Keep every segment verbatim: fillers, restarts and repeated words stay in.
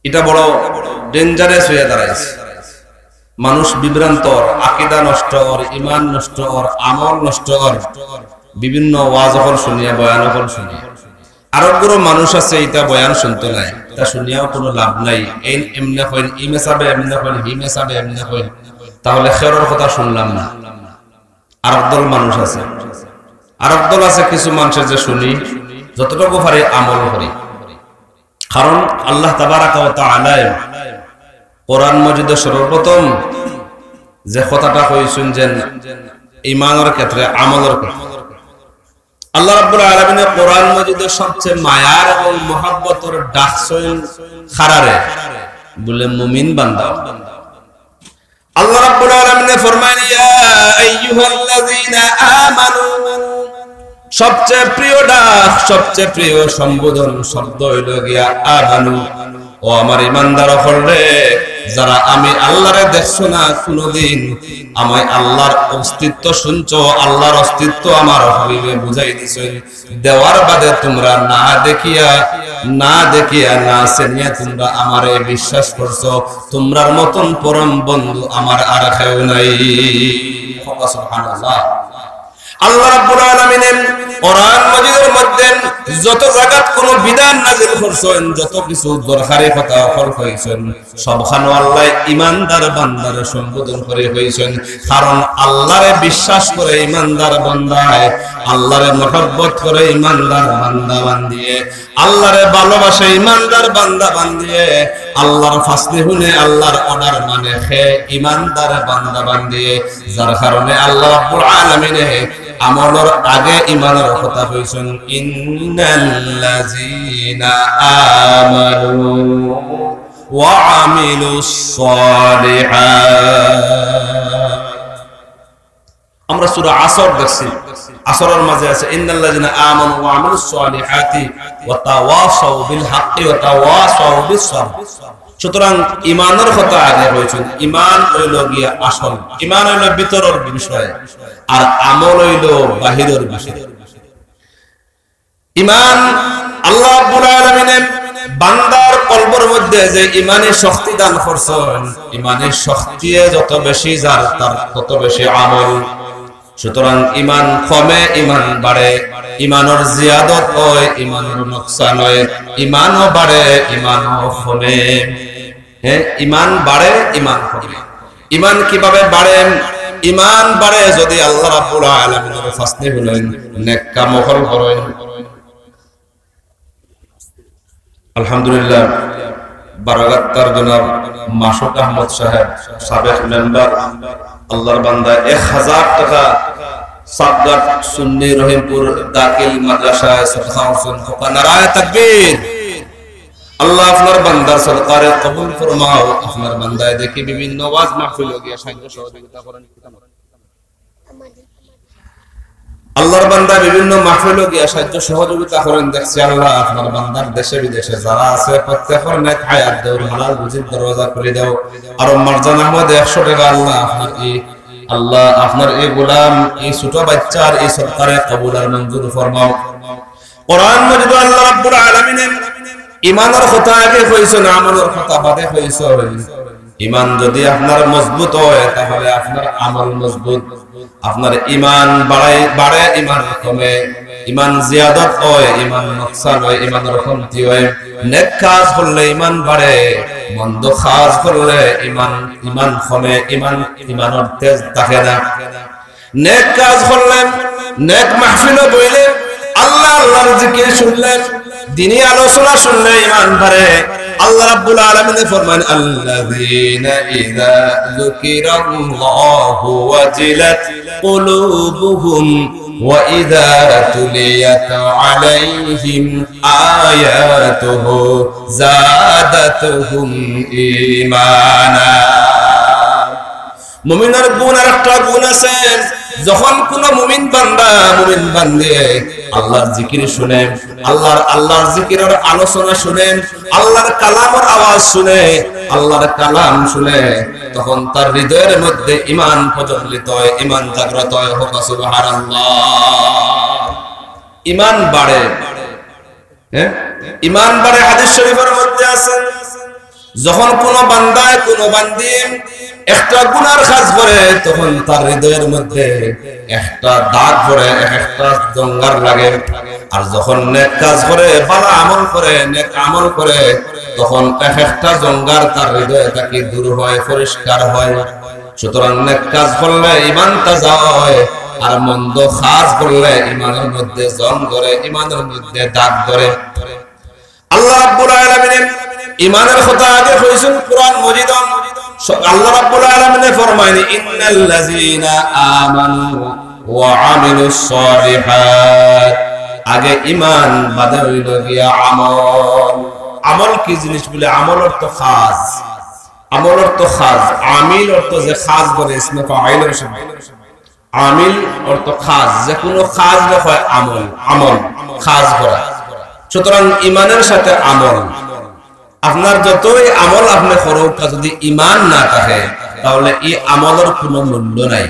এটা বড় dangerous হইয়া দাঁড়াইছে। মানুষ বিভ্রান্ত অর, আকিদা নষ্ট অর, ইমান নষ্ট অর, আমল নষ্ট অর। বিভিন্ন ওয়াজ অকল শুনিয়া, বয়ান অকল শুনিয়া। আরক গুরু মানুষ আছে, এটা বয়ান শুনতো নায়, তা শুনিয়াও কোনো লাভ নাই। এই এমনে কইন, ই মেসাবে এমনে কইন, হি মেসাবে এমনে কইন, তাহলে খেরর কথা শুনলাম না। আরক দল মানুষ আছে, আরক দল আছে কিছু মানুষের যে শুনি, যতটুকু পারি আমল করি। কারণ আল্লাহ তাবারাকা ওয়া তাআলায় কোরআন মজিদে সর্বপ্রথম যে কথাটা কইছইন যে ইমানর ক্ষেত্রে, আমলর ক্ষেত্রে, আল্লাহ রাব্বুল আলামিনে কোরআন মজিদে সবচেয়ে মায়ার এবং মহব্বতর ডাকছইন কারারে, বলে মুমিন বান্দা। আল্লাহ রাব্বুল আলামিনে ফরমাইন, "ইয়া আইয়ুহাল্লাযীনা আমানু", সবচেয়ে প্রিয় ডাক, সবচেয়ে প্রিয় সম্বোধন শব্দ হইল গিয়া আমানু। ও আমার ইমানদার অকল রে, যারা আমি আল্লাহরে দেখছো না কোনোদিন, আমি আল্লাহর অস্তিত্ব শুনছো, আল্লাহর অস্তিত্ব আমার হাবিবে বুঝাই দিছইন। দেওয়ার বাদে তোমরা না দেখিয়া, না দেখিয়া, না চিনিয়া তোমরা আমারে বিশ্বাস করছো, তোমরার মতন পরম বন্ধু আমার আর কেউ নাই। কও সুবহানাল্লাহ। আল্লাহ রাব্বুল আলামিনে কোরআন মজিদের মধ্যে যত জাগাত কোনো বিধান নাজিল করছইন, যত কিছু দরকারি কথা অকল কইছইন, সবখানো আল্লাহ ইমানদার বান্দারে সম্বোধন করে কইছইন, কারণ আল্লাহরে বিশ্বাস করে ইমানদার বান্দায়, আল্লাহরে মহব্বত করে ইমানদার বান্দা বান্দিয়ে, আল্লাহরে ভালোবাসে ইমানদার বান্দা বান্দিয়ে, আল্লাহর ফাসলি হুনে, আল্লাহর অর্ডার মানে হে ইমানদার বান্দা বান্দিয়ে, যার কারণে আল্লাহ রাব্বুল আলামিনে আমলর আগে ইমানর কথা কইছইন, ইন্নাল্লাযীনা আমানু ওয়া আমিলুস সালিহাত। আমরা সূরা আসর দেখছি, আসরের মাঝে আছে, ইন্নাল্লাযীনা আমানু ওয়া আমিলুস সালিহাতি ওয়া তাওয়াসাউ বিল হাক্কি ওয়া তাওয়াসাউ বিস সাবর। সুতরাং ইমানর কথা আগে কইছইন, ইমান হইল গিয়া আসল, ইমান হইল ভিতরর বিষয়, আর আমল হইল বাহিরর বিষয়। ইমান, আল্লাহ রাব্বুল আলামিনে বান্দার কলবর মধ্যে যে ইমানি শক্তি দান করছইন, ইমানি শক্তিয়ে যত বেশি যার, তার তত বেশি আমল। সুতরাং ইমান কমে, ইমান বাড়ে, ইমানর জিয়াদত অয়, ইমানর নোকসান অয়, ইমানও বাড়ে, ইমানও কমে। হ্যাঁ, ইমান বাড়ে, ইমান কমে। ইমান কিভাবে বাড়ে? ইমান বাড়ে যদি আল্লাহ রাব্বুল আলামিনর ফাসলি হুনইন, নেক কাম অকল করইন। আলহামদুলিল্লাহ, বারগাত্তার জনাব মাসুদ আহমদ সাহেব, সাবেক মেম্বার, আল্লাহর বান্দা, এক হাজার টাকা সাবঘাট সুন্নি রহিমপুর দাখিল মাদ্রাসায় সদকা করছইন। নারায়ে তাকবীর। আল্লাহ আপনার বান্দার সদকারে কবুল ফরমাও। আপনার বান্দায় দেখি বিভিন্ন ওয়াজ মাহফিলো গিয়া সাহায্য সহযোগিতা করইন। আল্লাহর বান্দা বিভিন্ন মাহফিলো গিয়া সাহায্য সহযোগিতা করইন, দেখছি আল্লাহ আপনার বান্দার দেশে বিদেশে যারা আছে প্রত্যেকর নেক হায়াত দেও, হালাল রুজির দরওয়াজা খুলি দেও। আরো মারজান আহমদ একশো টাকা, আল্লাহ আপনার এই, আল্লাহ আপনার এই গোলাম, এই ছোট বাচ্চার এই সদকারে কবুল আর মঞ্জুর ফরমাও। কোরআন মজিদ আল্লাহ রাব্বুল আলামিনে ইমানর কথা আগে কইছইন, আমলর কথা বাদে কইছইন। ইমান যদি আপনার মজবুত হয়, তাহলে আপনার আমল মজবুত। আপনার ইমান বাড়াই, বাড়ে, ইমান কমে, ইমান জিয়াদত হয়, ইমান নোকসান হয়, ইমানর কমতি হয়। নেক কাজ করলে ইমান বাড়ে, মন্দ কাজ করলে ইমান, ইমান কমে, ইমান, ইমানর তেজ থাকে না। নেক কাজ করলে, নেক মাহফিলো বইলে, আল্লাহ, আল্লাহর জিকির শুনলে, দিনি আলোচনা শুনলে ইমান বাড়ে। আল্লাহ রাব্বুল আলামিনে ফরমান, "আল্লাযীনা ইযা যুকিরাল্লাহু ওয়াজিলাত কুলুবুহুম ওয়া ইযা তুলিয়াত আলাইহিম আয়াতুহু যাদাতহুম ঈমানা।" মুমিনর গুণ আর একটা গুণ আছে, যখন কোন মুমিন বান্দা, মুমিন বান্দিয়ে আল্লাহর জিকির শুনে, আল্লাহর, আল্লাহর জিকিরর আলোচনা শুনে, আল্লাহর কালামর আওয়াজ শুনে, আল্লাহর কালাম শুনে, তখন তার হৃদয়ের মধ্যে ইমান প্রজ্বলিত হয়, ইমান জাগ্রত হয়। কও সুবহানাল্লাহ। ইমান বাড়ে, হ্যাঁ, ইমান বাড়ে। হাদিস শরীফের মধ্যে আছে, যখন কোনো বান্দায়, কোনো বান্দি একটা গুনার কাজ করে, তখন তার হৃদয়ের মধ্যে একটা দাগ পড়ে, এক একটা জঙ্গার লাগে। আর যখন নেক কাজ করে, ভালা আমল করে, নেক আমল করে, তখন এক একটা জঙ্গার তার হৃদয় থাকি দূর হয়, পরিষ্কার হয়। সুতরাং নেক কাজ করলে ইমান তাজা হয়, আর মন্দ কাজ করলে ইমানের মধ্যে জং ধরে, ইমানের মধ্যে দাগ ধরে। আল্লাহ রাব্বুল আলামিনে ইমানের কথা আগে কইছইন কোরআন মজিদো। স-, আল্লাহ রাব্বুল আলামিনে ফরমাইন, "ইন্নাল্লাযীনা আমানু ওয়া আমিলুস সালিহাত।" আগে ইমান, বাদে অইলো গিয়া আমল। আমল কি জিনিস বলে? আমল অর্থ কাজ। আমল অর্থ কাজ। আমিল অর্থ যে কাজ করে, ইসমে ফাইলর শব্দ। আমিল অর্থ কাজ, যে কোনো কাজ হয় আমল, আমল, কাজ করা। সুতরাং ইমানের সাথে আমল, আপনার যতই আমল আপনি করউক্কা, যদি ইমান না থাকে, তাহলে এই আমলর কোনো মূল্য নাই।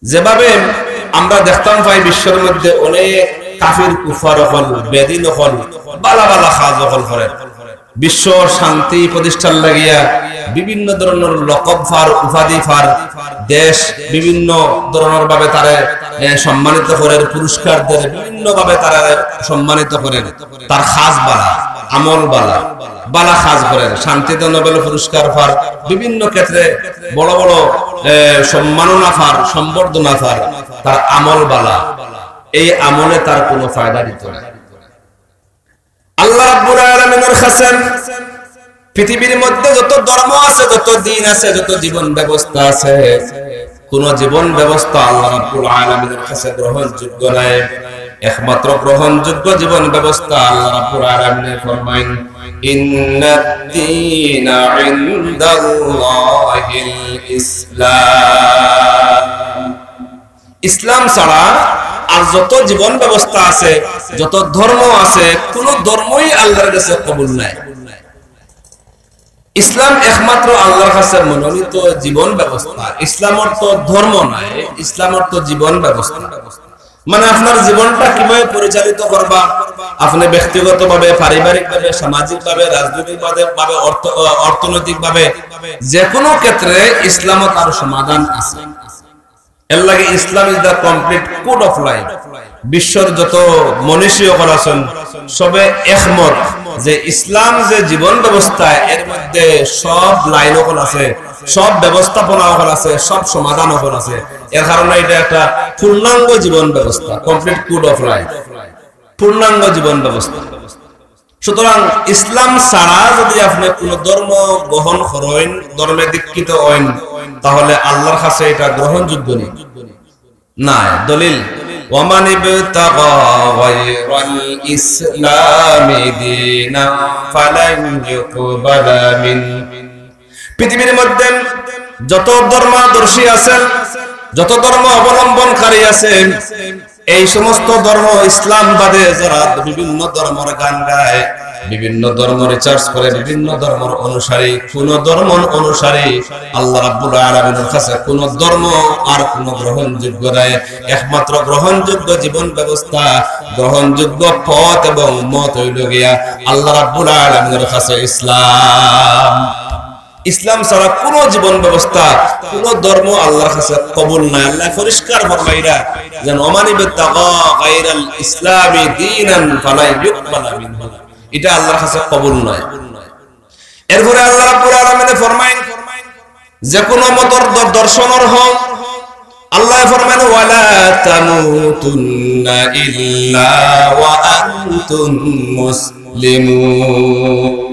যেভাবে আমরা দেখতাম পাই বিশ্বর মধ্যে অনেক কাফির কুফার অকল, বেদিন অকল, ভালা ভালা কাজ অকল করে, বিশ্ব শান্তি প্রতিষ্ঠার লাগিয়া বিভিন্ন ধরনের লকব পার, উপাধি পার, দেশ বিভিন্ন ধরনের ভাবে তারে, এ, সম্মানিত করের, পুরস্কার দের, বিভিন্ন ভাবে তারে সম্মানিত করের। তার কাজ ভালা, আমল ভালা, ভালা কাজ করের, শান্তিতে নোবেল পুরস্কার পার, বিভিন্ন ক্ষেত্রে বড় বড়, এ, সম্মাননা পার, সম্বর্ধনা পার, তার আমল ভালা। এই আমলে তার কোনো ফায়দা দিত না। আল্লাহ রাব্বুল আলামিনের কাছে পৃথিবীর মধ্যে যত ধর্ম আছে, যত দিন আছে, যত জীবন ব্যবস্থা আছে, কোন জীবন ব্যবস্থা আল্লাহ রাব্বুল আলামিনের কাছে গ্রহণযোগ্য নয়। একমাত্র গ্রহণযোগ্য জীবন ব্যবস্থা আল্লাহ রাব্বুল আলামিনে ফরমাইন, "ইন্নাদ দীনা ইনদাল্লাহিল ইসলাম।" ইসলাম ছাড়া আর যত জীবন ব্যবস্থা আছে, যত ধর্ম আছে, কোনো ধর্মই আল্লাহর কাছে কবুল নাই। ইসলাম একমাত্র আল্লাহর কাছে মনোনীত জীবন ব্যবস্থা। ইসলাম অর্থ ধর্ম নয়, ইসলাম অর্থ জীবন ব্যবস্থা। মানে, আপনার জীবনটা কিভাবে পরিচালিত করবা, আপনি ব্যক্তিগতভাবে, পারিবারিকভাবে, সামাজিকভাবে, রাজনৈতিকভাবে, অর্থ-, অর্থনৈতিকভাবে, যে কোনো ক্ষেত্রে ইসলামও তার সমাধান আছে। এর লাগি Islam is the complete code of life। বিশ্বর যত মনীষী অকল আছেন, সবে একমত যে ইসলাম যে জীবন ব্যবস্থা, এর মধ্যে সব লাইন অকল আছে, সব ব্যবস্থাপনা অকল আছে, সব সমাধান অকল আছে। এর কারণে এটা একটা পূর্ণাঙ্গ জীবন ব্যবস্থা, complete code of life, পূর্ণাঙ্গ জীবন ব্যবস্থা। সুতরাং ইসলাম ছাড়া যদি আপনি কোনো ধর্ম গ্রহণ করেন, ধর্মে দীক্ষিত হন, তাহলে আল্লাহর কাছে এটা গ্রহণযোগ্য নেই। না, দলিল, "ওয়ামান ইবতাগা গায়রাল ইসলামি দীনান ফালান ইউকবালা মিন।" পৃথিবীর মধ্যে যত ধর্মাদর্শী আছেন, যত ধর্ম অবলম্বনকারী আছেন, এই সমস্ত ধর্ম, ইসলাম বাদে যারা বিভিন্ন ধর্মর গান গায়, বিভিন্ন ধর্ম রিসার্চ করে, বিভিন্ন ধর্মর অনুসারী, কোন ধর্ম অনুসারী, আল্লাহ রাব্বুল আলামিনের কাছে কোন ধর্ম আর কোন গ্রহণযোগ্য নয়। একমাত্র গ্রহণযোগ্য জীবন ব্যবস্থা, গ্রহণযোগ্য পথ এবং মত হইল গিয়া আল্লাহ রাব্বুল আলামিনের কাছে ইসলাম। ইসলাম ছাড়া কোনো জীবন ব্যবস্থা, কোনো ধর্ম আল্লাহর কাছে কবুল নয়। আল্লাহ পরিষ্কার ফরমাইরা যেন, "ওমান ইবতাগা গায়রাল ইসলামি দীনান ফালান ইউকবালা মিনহু।" এটা আল্লাহর কাছে কবুল নয়। এরপরে আল্লাহ রাব্বুল আলামিনে ফরমাইন, যে কোনো মতর দ-, দর্শনর হক, আল্লাহ ফরমাইন, "ওয়ালা তামুতুন্না ইল্লা ওয়া আনতুম মুসলিমুন।"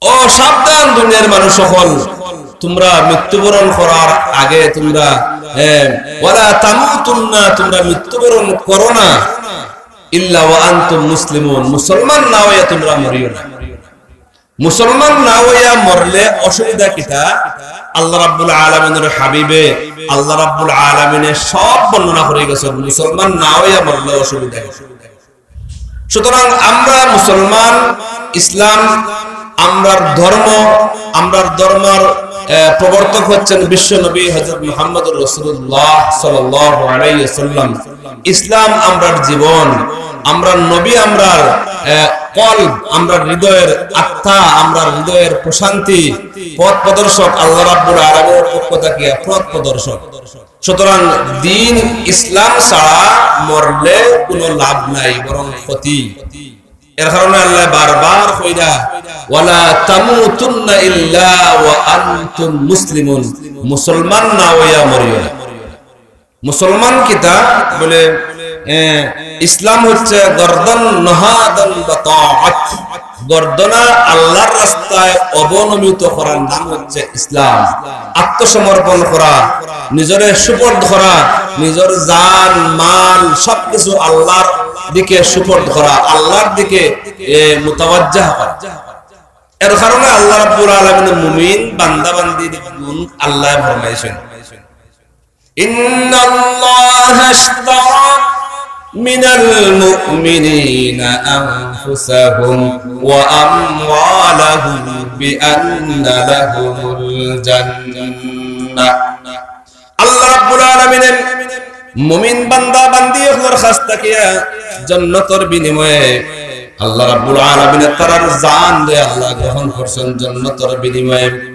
ও সাবধান দুনিয়ার মানুষ সকল, তোমরা মৃত্যুবরণ করার আগে তোমরা, এ, "ওয়ালা তামুতুন্না", তোমরা মৃত্যুবরণ করো না, "ইল্লা ওয়া আনতুম মুসলিমুন", মুসলমান না হইয়া তোমরা মরিও না। মুসলমান না হইয়া মরলে অসুবিধা কিতা? আল্লাহ রাব্বুল আলামিনের হাবিবে, আল্লাহ রাব্বুল আলামিনে সব বর্ণনা করে গেছেন, মুসলমান না হইয়া মরলে অসুবিধা কিতা। সুতরাং আমরা মুসলমান, ইসলাম আমরার ধর্ম, আমরার ধর্মর আহ, প্রবর্তক হচ্ছেন বিশ্ব নবী হযরত মুহাম্মদুর রাসূলুল্লাহ সাল্লাল্লাহু আলাইহি ওয়াসাল্লাম। ইসলাম আমরার জীবন, আমরার নবী আমরার, আহ, কলব, আমরার হৃদয়ের আত্মা, আমরার হৃদয়ের প্রশান্তি, পথ প্রদর্শক, আল্লাহ রাব্বুল আলামিনের পক্ষ থাকিয়া পথ প্রদর্শক। সুতরাং দিন ইসলাম ছাড়া মরলে কোনো লাভ নাই, বরং ক্ষতি। এর কারণে আল্লাহ বারবার কইরা, "ওয়ালা তামুতুন্না ইল্লা ওয়া আনতুম মুসলিমুন", মুসলমান না হইয়া মরিও না। মুসলমান কিতা বলে? এ, ইসলাম হচ্ছে গর্দন নহাদন বা তাআত, গর্দনা আল্লাহর রাস্তায় অবনমিত করার নাম হচ্ছে ইসলাম। আত্মসমর্পণ করা, নিজরে সুপর্দ করা, নিজর জান, মাল, সবকিছু আল্লাহর দিকে সুপর্দ করা, আল্লাহর দিকে, এ, মুতাওয়াজ্জাহ করা। এর কারণে আল্লাহ রাব্বুল আলামিন মুমিন বান্দা বান্দির গুণ আল্লাহ ফরমাইছেন, "ইন্নাল্লাহা আশতারা মিনাল মুমিনিনা আনফুসাহুম ওয়া আমওয়ালাহুম বিআন্না লাহুমুল জান্নাহ।" আল্লাহ রাব্বুল আলামিনে মুমিন বান্দা বান্দি অকলর কাছ থাকিয়া জান্নাতর বিনিময়ে আল্লাহ রাব্বুল আলামিনে তারার জান দে আল্লাহ গ্রহণ করছেন জান্নাতর বিনিময়ে।